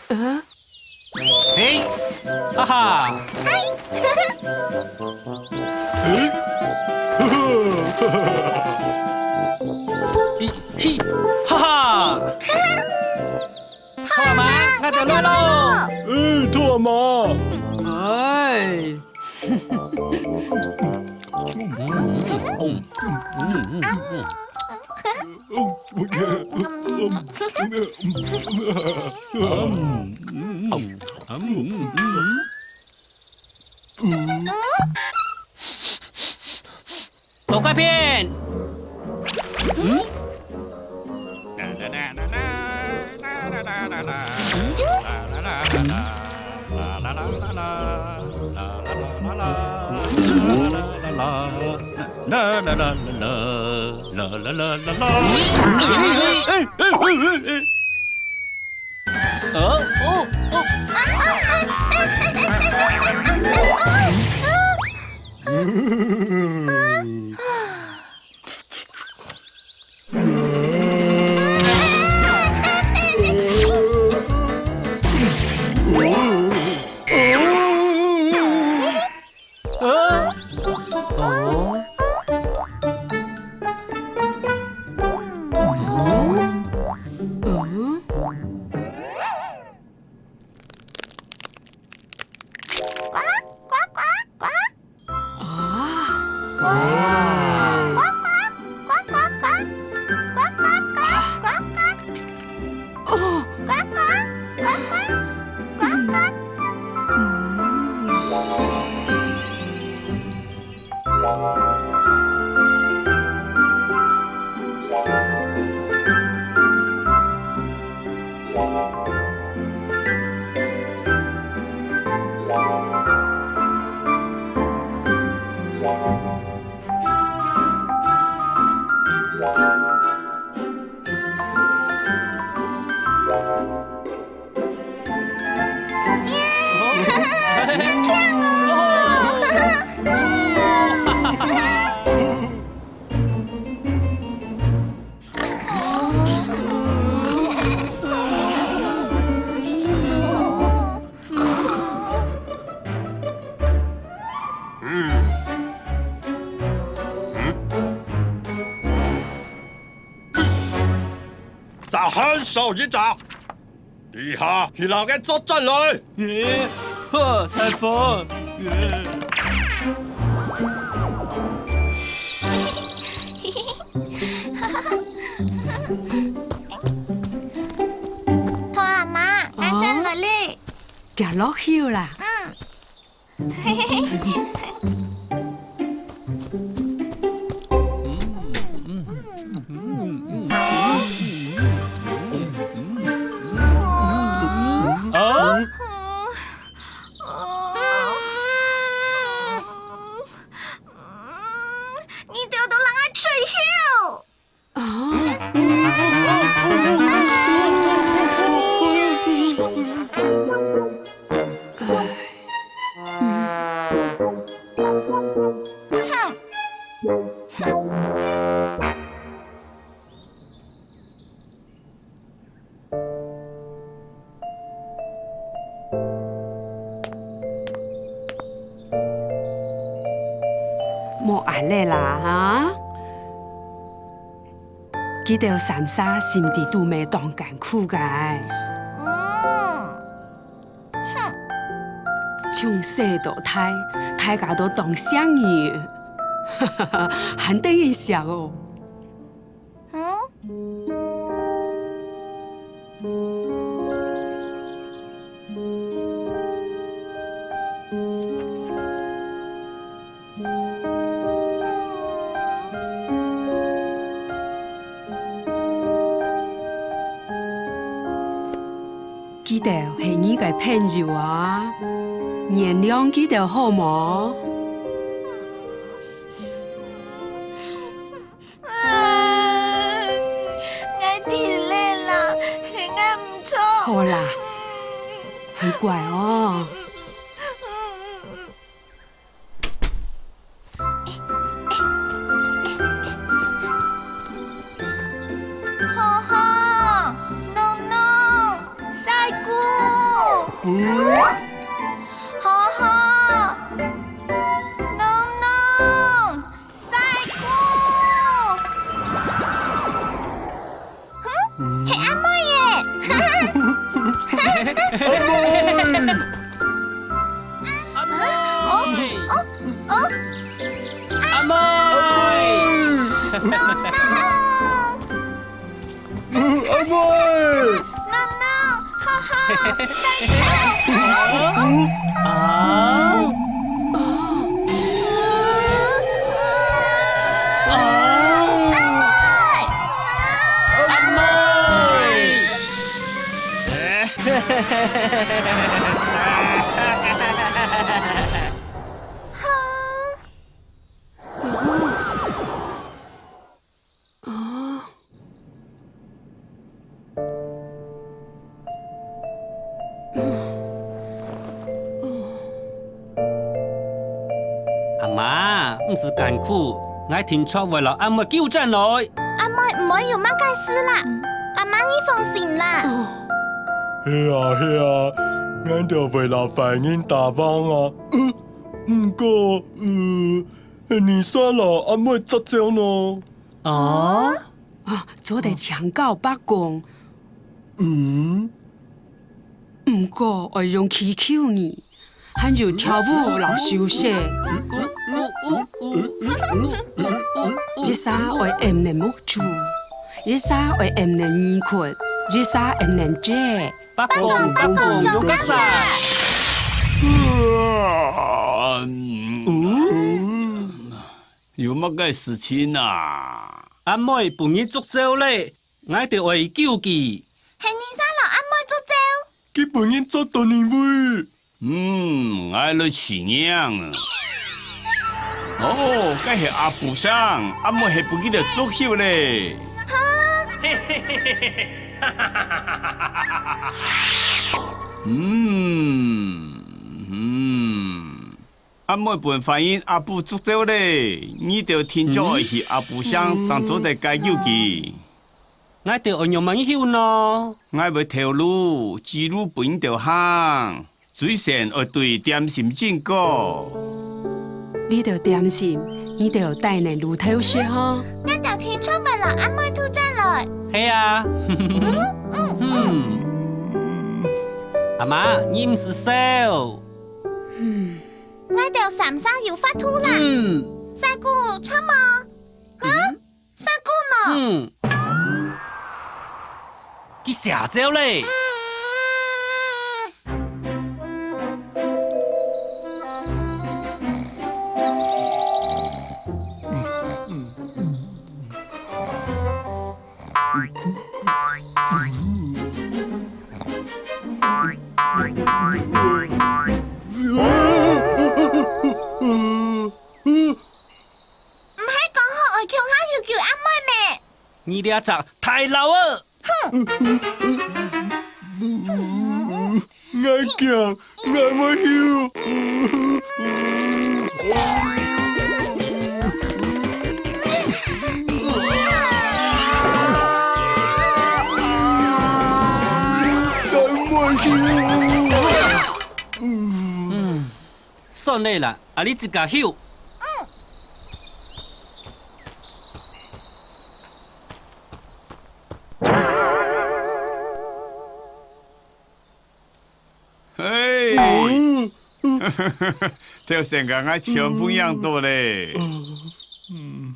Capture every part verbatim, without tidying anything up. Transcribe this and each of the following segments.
嗯？嘿，哈哈！嘿，嘿，哈哈！兔阿媽，𠊎兜來咯！哎，兔阿媽！哎。 多乖片！嗯？ 殺害少一隻，這下去摎佢捉轉來。好，大夫。兔阿媽，𠊎轉來哩。行落去啦。嗯。 你兜都摎𠊎出糗！ 莫恁仔啦哈！佢兜三儕心知肚明當艱苦个。嗯。哼。從細到大，大家都當惜你，還得人惜哦。 嗯？佢兜係你个朋友啊，原諒佢兜好無？好啦，很乖哦。好好，弄弄，赛古。好好，弄弄，赛古。 哼，係阿妹耶！阿妹！哦，哦，哦，阿妹！阿妹！阿妹！ No no，哈哈，赛狗。啊？啊？阿妹！阿妹！啊？ 阿媽，毋使艱苦，𠊎定著會摎阿妹救轉來。阿妹毋會有麼个事啦，阿媽你放心啦。係啊，係啊，𠊎兜會摎壞人打橫啊。呃，毋過，呃，你煞摎阿妹捉走呢？哦？ 啊，做得請教伯公。嗯？毋過愛用祈求語，還有跳舞摎手勢。一儕愛揞等目珠，一儕愛揞等耳骨，一儕揞等嘴。伯公，伯公，用得煞！嗯？ 有麼个事情啊？阿妹分人捉走咧，𠊎兜愛救佢。係你儕摎阿妹捉走？佢分人捉到哪位？嗯，𠊎來尋影。哦，該係阿布生，阿妹係分佢兜捉去咧。哈？嗯，嗯。 阿妹分壞人阿布捉走咧，你兜定著愛去阿布城，正做得解救佢。𠊎兜愛仰般去呢？𠊎會透路，指路分你兜行，最先愛對點心經過。這兜點心，你兜帶等路頭食吼。𠊎兜定著會摎阿妹渡轉來。係啊。嗯，嗯，嗯。阿媽，你毋使愁。嗯。 𠊎兜三儕有法度啦。嗯。賽古，著無？嗯？賽古無？嗯。佢瀉走咧。 毋係講好愛共下去救阿妹咩？你這隻大老仔！哼！ 𠊎驚，𠊎會哭。𠊎會哭。嗯，算了啦，啊你自家去。 嘿！頭先个𠊎全部贏到咧。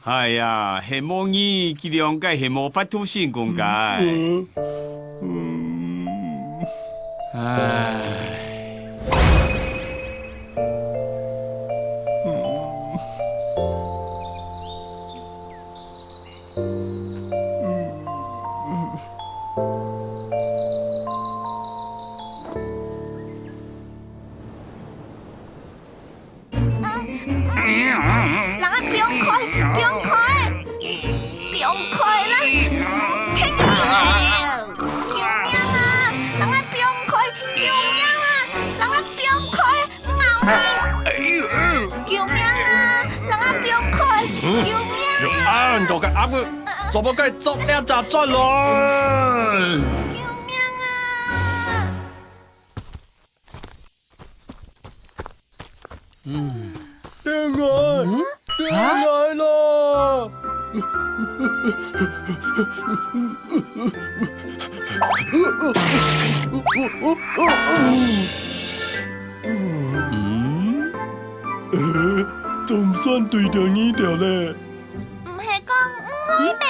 哎呀，係無你，佢兩個係無法度成功个。唉。 人啊，放開，放開，放開啦！救命啊！人啊，救命啊！有恁多个鴨仔，做麼个捉這隻轉來？救命啊！嗯。等𠊎，等𠊎啦！嗯？總算對著你兜咧。毋係講毋愛咩？